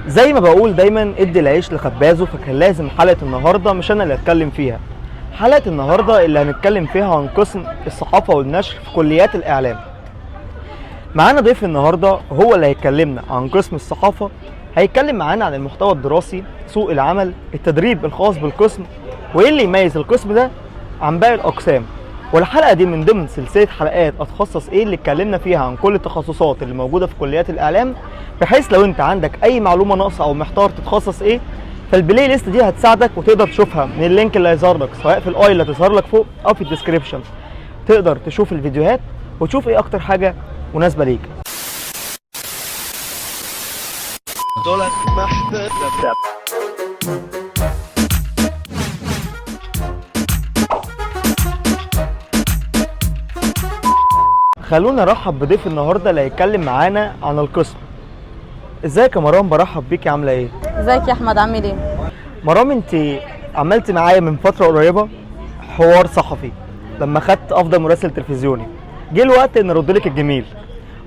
زي ما بقول دايما ادي العيش لخبازه، فكان لازم حلقة النهاردة مش انا اللي اتكلم فيها. حلقة النهاردة اللي هنتكلم فيها عن قسم الصحافة والنشر في كليات الإعلام. معانا ضيف النهاردة هو اللي هيكلمنا عن قسم الصحافة، هيتكلم معانا عن المحتوى الدراسي، سوق العمل، التدريب الخاص بالقسم، وايه اللي يميز القسم ده عن باقي الأقسام. والحلقة دي من ضمن سلسلة حلقات أتخصص إيه اللي اتكلمنا فيها عن كل التخصصات اللي موجودة في كليات الإعلام، بحيث لو أنت عندك أي معلومة ناقصة أو محتار تتخصص إيه، فال playlist دي هتساعدك وتقدر تشوفها من ال link اللي هيظهر لك سواء في ال i اللي هتظهر لك فوق أو في ال description. تقدر تشوف الفيديوهات وتشوف إيه أكتر حاجة مناسبة ليك. خلونا نرحب بضيف النهارده اللي هيتكلم معانا عن القسم. ازيك يا مرام؟ برحب بيكي، عامله ايه؟ ازيك يا احمد، عامل ايه؟ مرام انت عملت معايا من فترة قريبه حوار صحفي لما خدت افضل مراسل تلفزيوني. جه الوقت ان ارد لك الجميل،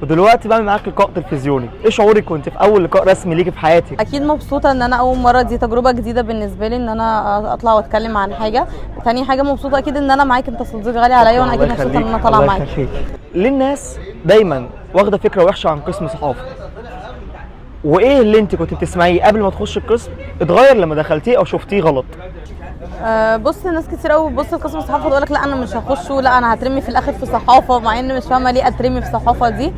ودلوقتي بعمل معاك لقاء تلفزيوني. ايه شعورك وانت في اول لقاء رسمي ليكي في حياتك؟ اكيد مبسوطة ان انا اول مرة، دي تجربه جديدة بالنسبة لي ان انا اطلع واتكلم عن حاجة. تاني حاجة مبسوطة اكيد ان انا معاك، انت صديق غالي عليا وانا اكيد مبسوطة ان انا طالعه معاك. ليه الناس دايما واخده فكرة وحشة عن قسم صحافة؟ وايه اللي انت كنت بتسمعيه قبل ما تخش القسم اتغير لما دخلتيه او شفتيه غلط؟ بص، ناس كتير قوي بتبص لقسم الصحافة تقول لك لا انا مش هخشه، لا انا هترمي في الاخر في صحافة، مع ان مش فاهمه ليه اترمي في صحافة دي.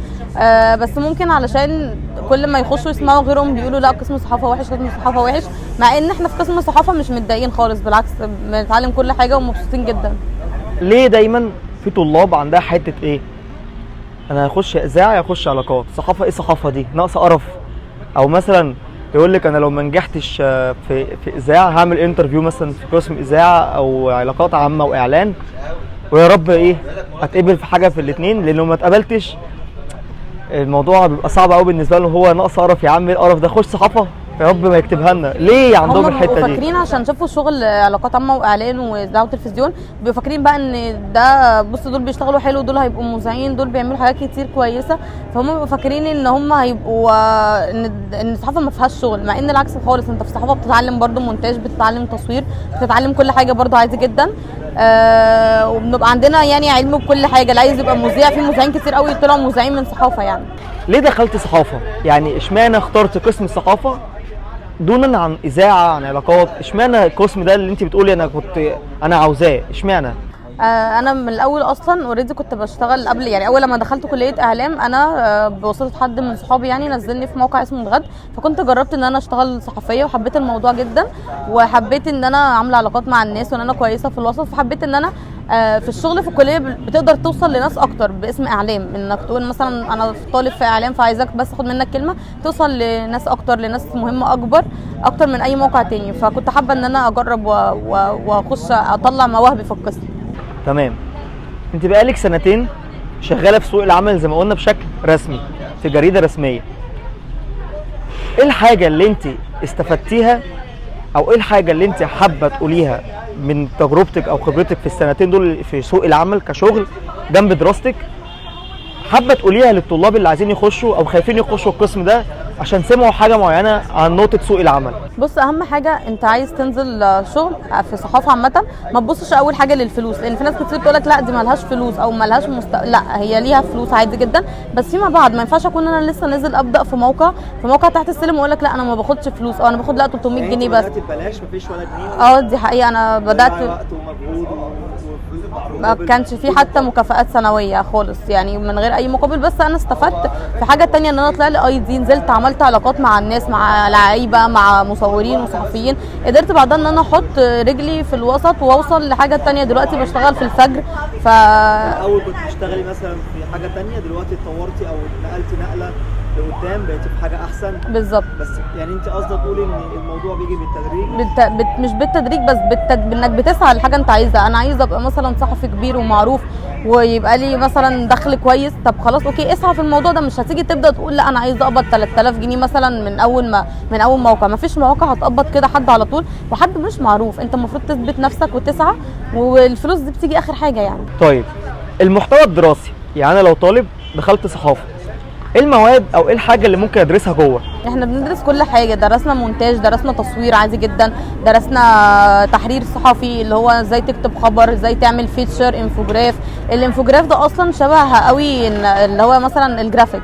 بس ممكن علشان كل ما يخشوا يسمعوا غيرهم بيقولوا لا قسم الصحافة وحش، قسم الصحافة وحش، مع ان احنا في قسم الصحافة مش متضايقين خالص، بالعكس بنتعلم كل حاجة ومبسوطين جدا. ليه دايما في طلاب عندها حتة ايه؟ انا هخش اذاعة، هخش علاقات، صحافة ايه صحافة دي؟ ناقصه قرف. او مثلا يقول لك انا لو ما نجحتش في اذاعة هعمل interview مثلا في قسم اذاعة او علاقات عامة واعلان، ويا رب ايه اتقبل في حاجة في الاثنين، لان لو ما اتقبلتش الموضوع بيبقى صعب قوي بالنسبة له. هو ناقص قرف يا عم، ايه القرف ده؟ خش صحافة يا رب ما يكتبها لنا. ليه عندهم هم الحتة بيبقوا دي؟ فاكرين عشان شافوا شغل علاقات عامة واعلان واذاعة وتلفزيون، بيبقوا فاكرين بقى ان ده بص دول بيشتغلوا حلو، دول هيبقوا مذيعين، دول بيعملوا حاجات كتير كويسة، فهم بيبقوا فاكرين ان هم هيبقوا ان الصحافة ما فيهاش شغل، مع ان العكس خالص. انت في الصحافة بتتعلم برضو مونتاج، بتتعلم تصوير، بتتعلم كل حاجة برضو عادي جدا. وبنبقى عندنا يعني علم بكل حاجة. اللي عايز يبقى مذيع، في مذيعين كتير قوي طلعوا مذيعين من صحافة. يعني ليه دخلت صحافة؟ يعني اشمعنى اخترت قسم الصحافة دونا عن اذاعة، عن علاقات؟ اشمعنى القسم ده اللي انت بتقولي انا كنت انا عاوزاه؟ اشمعنى؟ انا من الاول اصلا already كنت بشتغل قبل، يعني اول لما دخلت كليه اعلام انا بواسطة حد من صحابي يعني نزلني في موقع اسمه الغد، فكنت جربت ان انا اشتغل صحفية وحبيت الموضوع جدا، وحبيت ان انا عامله علاقات مع الناس وان انا كويسة في الوسط، فحبيت ان انا في الشغل في الكلية بتقدر توصل لناس اكتر باسم اعلام، انك تقول مثلا انا طالب في اعلام فعايزاك بس اخد منك كلمة، توصل لناس اكتر، لناس مهمة اكبر اكتر من اي موقع تاني. فكنت حابة ان انا اجرب واخش اطلع مواهبي في القسم. تمام. انت بقالك سنتين شغالة في سوق العمل زي ما قلنا بشكل رسمي في جريدة رسمية. ايه الحاجة اللي انت استفدتيها او ايه الحاجة اللي انت حابة تقوليها من تجربتك او خبرتك في السنتين دول في سوق العمل كشغل جنب دراستك، حابة تقوليها للطلاب اللي عايزين يخشوا او خايفين يخشوا القسم ده عشان سمعوا حاجة معينة عن نقطة سوق العمل؟ بص، اهم حاجة انت عايز تنزل شغل في صحافة عامة، ما تبصش اول حاجة للفلوس، لان في ناس كتير بتقول لك لا دي مالهاش فلوس او مالهاش لا هي ليها فلوس عادي جدا، بس فيما بعد. ما ينفعش اكون انا لسه نازل ابدا في موقع تحت السلم واقول لك لا انا ما باخدش فلوس، او انا باخد لا 300 جنيه بس. ببلاش، مفيش ولا جنيه. دي حقيقة. انا بدات وقت ومجهود. ما كانش في حتى مكافآت سنوية خالص، يعني من غير اي مقابل. بس انا استفدت في حاجة تانية، ان انا طلع لي اي دي، نزلت عملت علاقات مع الناس، مع لعيبة، مع مصورين وصحفيين، قدرت بعدها ان انا احط رجلي في الوسط واوصل لحاجة تانية. دلوقتي بشتغل في الفجر. ف الاول كنت بتشتغلي مثلا في حاجة تانية، دلوقتي اتطورتي او نقلتي نقله لقدام، بقيتي في حاجة احسن. بالظبط. بس يعني انت قصدك تقولي ان الموضوع بيجي بالتدريج؟ مش بالتدريج بس، انك بتسعى لحاجة انت عايزها. انا عايزه ابقى مثلا صحفي كبير ومعروف ويبقى لي مثلا دخل كويس، طب خلاص okay اسعى في الموضوع ده. مش هتيجي تبدا تقول لا انا عايزه اقبض 3000 جنيه مثلا من اول موقع. ما فيش مواقع هتقبض كده حد على طول، وحد مش معروف. انت المفروض تثبت نفسك وتسعى، والفلوس دي بتيجي اخر حاجة يعني. طيب المحتوى الدراسي، يعني انا لو طالب دخلت صحافة، ايه المواد او ايه الحاجة اللي ممكن ادرسها جوه؟ احنا بندرس كل حاجة، درسنا مونتاج، درسنا تصوير عادي جدا، درسنا تحرير صحفي اللي هو ازاي تكتب خبر، ازاي تعمل feature، infograph. ال infograph ده اصلا شبه قوي اللي هو مثلا الجرافيك.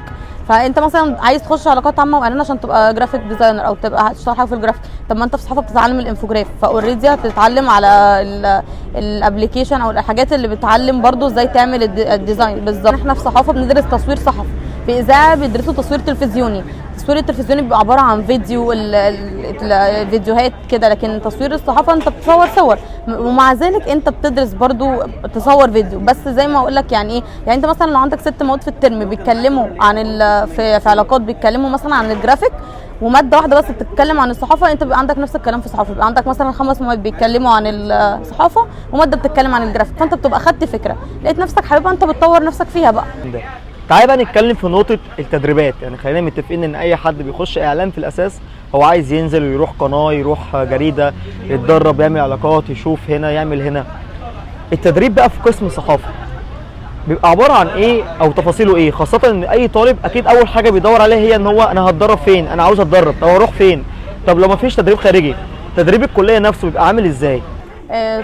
فانت مثلا عايز تخش علاقات عامة واعلان عشان تبقى graphic designer او تبقى هتشتغل حاجة في الجرافيك، طب ما انت في صحافة بتتعلم ال infograph، ف already هتتعلم على ال application او الحاجات اللي بتعلم برضو ازاي تعمل ال design بالظبط. احنا في صحافة بندرس تصوير صحفي، في اذاعة بيدرسوا تصوير تلفزيوني. التصوير التلفزيوني بيبقى عبارة عن فيديو، الفيديوهات كده، لكن تصوير الصحافة انت بتصور صور، ومع ذلك انت بتدرس برضو تصور فيديو. بس زي ما اقول لك يعني ايه، يعني انت مثلا لو عندك 6 مواد في الترم بيتكلموا عن في علاقات، بيتكلموا مثلا عن الجرافيك، ومادة واحدة بس بتتكلم عن الصحافة، انت بيبقى عندك نفس الكلام في الصحافة، بيبقى عندك مثلا 5 مواد بيتكلموا عن الصحافة ومادة بتتكلم عن الجرافيك، فانت بتبقى خدت فكرة، لقيت نفسك حاببها، انت بتطور نفسك فيها بقى. ده تعالى بقى نتكلم في نقطة التدريبات. يعني خلينا متفقين ان اي حد بيخش اعلام في الاساس هو عايز ينزل ويروح قناة، يروح جريدة، يتدرب، يعمل علاقات، يشوف هنا، يعمل هنا. التدريب بقى في قسم الصحافة بيبقى عبارة عن ايه او تفاصيله ايه؟ خاصة ان اي طالب اكيد اول حاجة بيدور عليها هي ان هو انا هتدرب فين، انا عاوز اتدرب، طب اروح فين، طب لو مفيش تدريب خارجي تدريب الكلية نفسه بيبقى عامل ازاي؟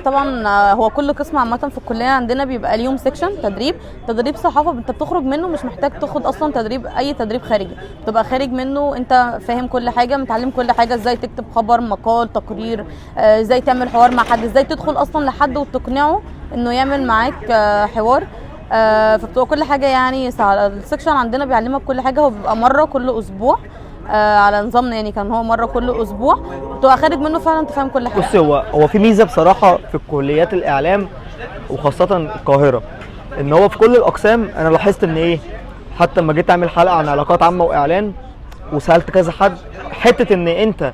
طبعا هو كل قسم عامة في الكلية عندنا بيبقى ليهم section تدريب. تدريب صحافة انت بتخرج منه مش محتاج تاخد اصلا تدريب، اي تدريب خارجي، بتبقى خارج منه انت فاهم كل حاجة، متعلم كل حاجة، ازاي تكتب خبر، مقال، تقرير، ازاي تعمل حوار مع حد، ازاي تدخل اصلا لحد وتقنعه انه يعمل معاك حوار. فبتبقى كل حاجة يعني سهلة. ال section عندنا بيعلمك كل حاجة، هو بيبقى مرة كل اسبوع، على نظامنا يعني، كان هو مرة كل اسبوع، بتبقى خارج منه فعلا انت فاهم كل حاجة. بصي، هو في ميزة بصراحة في كليات الاعلام وخاصة القاهرة، ان هو في كل الاقسام انا لاحظت ان ايه، حتى لما جيت اعمل حلقة عن علاقات عامة واعلان وسالت كذا حد، حتة ان انت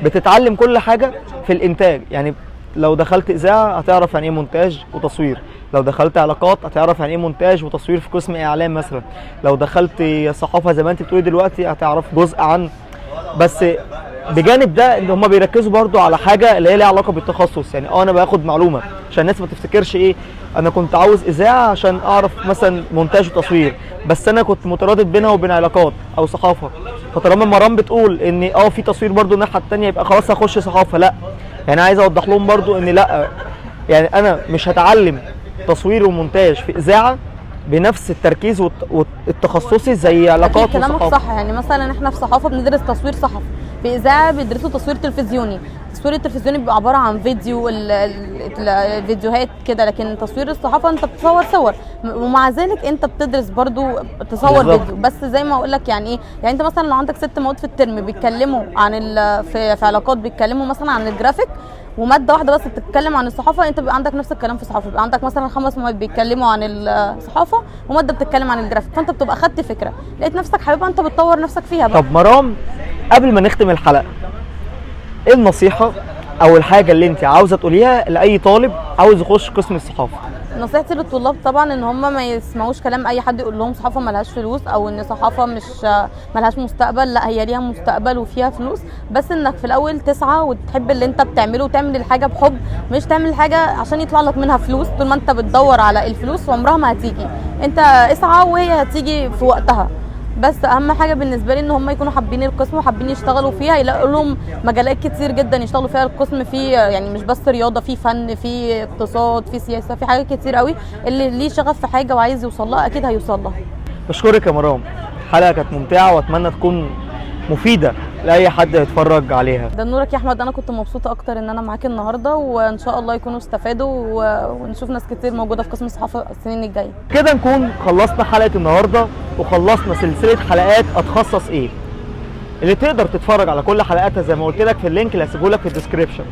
بتتعلم كل حاجة في الانتاج. يعني لو دخلت اذاعة هتعرف يعني ايه مونتاج وتصوير، لو دخلت علاقات هتعرف يعني ايه مونتاج وتصوير في قسم اعلام مثلا، لو دخلت صحافة زي ما انت بتقولي دلوقتي هتعرف جزء عن، بس بجانب ده ان هم بيركزوا برضو على حاجة اللي هي ليها علاقة بالتخصص. يعني انا باخد معلومة عشان الناس ما تفتكرش ايه، انا كنت عاوز اذاعة عشان اعرف مثلا مونتاج وتصوير، بس انا كنت متردد بينها وبين علاقات او صحافة، فطالما مرام بتقول ان في تصوير برضو الناحية الثانية يبقى خلاص هخش صحافة. لا، يعني عايز اوضح لهم برضو ان لا، يعني انا مش هتعلم تصوير ومونتاج في اذاعة بنفس التركيز والتخصصي زي علاقات كلامك وصحافه. صح. يعني مثلا احنا في صحافة بندرس تصوير صحفي، في اذاعة بيدرسوا تصوير تلفزيوني. التصوير التلفزيوني بيبقى عبارة عن فيديو، الفيديوهات كده، لكن تصوير الصحافة انت بتصور صور، ومع ذلك انت بتدرس برضو تصور بالظبط. فيديو. بس زي ما اقول لك يعني ايه، يعني انت مثلا لو عندك 6 مواد في الترم بيتكلموا عن في علاقات، بيتكلموا مثلا عن الجرافيك، ومادة واحدة بس بتتكلم عن الصحافة، انت بيبقى عندك نفس الكلام في الصحافة، بيبقى عندك مثلا 5 مواد بيتكلموا عن الصحافة ومادة بتتكلم عن الجرافيك، فانت بتبقى خدت فكرة، لقيت نفسك حاببها، انت بتطور نفسك فيها بقى. طب مرام، قبل ما نختم الحلقة، ايه النصيحة او الحاجة اللي انت عاوزه تقوليها لاي طالب عاوز يخش قسم الصحافة؟ نصيحتي للطلاب طبعا ان هم ما يسمعوش كلام اي حد يقول لهم صحافة ملهاش فلوس، او ان صحافة مش ملهاش مستقبل. لا، هي ليها مستقبل وفيها فلوس، بس انك في الاول تسعى وتحب اللي انت بتعمله وتعمل الحاجة بحب، مش تعمل حاجة عشان يطلع لك منها فلوس. طول ما انت بتدور على الفلوس عمرها ما هتيجي، انت اسعى وهي هتيجي في وقتها. بس اهم حاجة بالنسبة لي ان هم يكونوا حابين القسم وحابين يشتغلوا فيها، يلاقوا لهم مجالات كتير جدا يشتغلوا فيها. القسم فيه يعني مش بس رياضة، فيه فن، فيه اقتصاد، فيه سياسة، فيه حاجات كتير قوي. اللي ليه شغف في حاجة وعايز يوصل لها اكيد هيوصل لها. بشكرك يا مرام، الحلقة كانت ممتعة واتمنى تكون مفيدة لاي حد يتفرج عليها. ده نورك يا احمد، انا كنت مبسوطة اكتر ان انا معاك النهارده، وان شاء الله يكونوا استفادوا ونشوف ناس كتير موجودة في قسم الصحافة السنين الجاية. كده نكون خلصنا حلقة النهارده وخلصنا سلسلة حلقات اتخصص ايه، اللي تقدر تتفرج على كل حلقاتها زي ما قلت لك في ال link اللي هسيبه لك في ال description.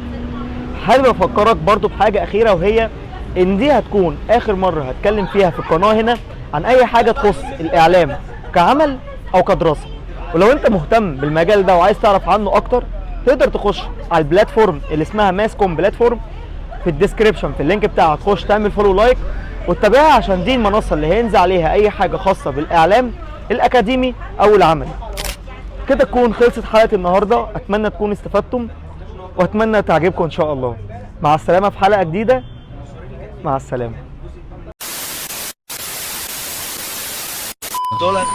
حابب افكرك برضو بحاجة اخيرة، وهي ان دي هتكون اخر مرة هتكلم فيها في القناة هنا عن اي حاجة تخص الاعلام كعمل او كدراسه. ولو انت مهتم بالمجال ده وعايز تعرف عنه اكتر، تقدر تخش على ال platform اللي اسمها Masscom platform في ال description في ال link بتاعها، تخش تعمل follow like وتتابعها، عشان دي المنصة اللي هينزل عليها اي حاجة خاصة بالاعلام الاكاديمي او العملي. كده تكون خلصت حلقة النهارده، اتمنى تكونوا استفدتم واتمنى تعجبكم ان شاء الله. مع السلامة في حلقة جديدة، مع السلامة. دولار.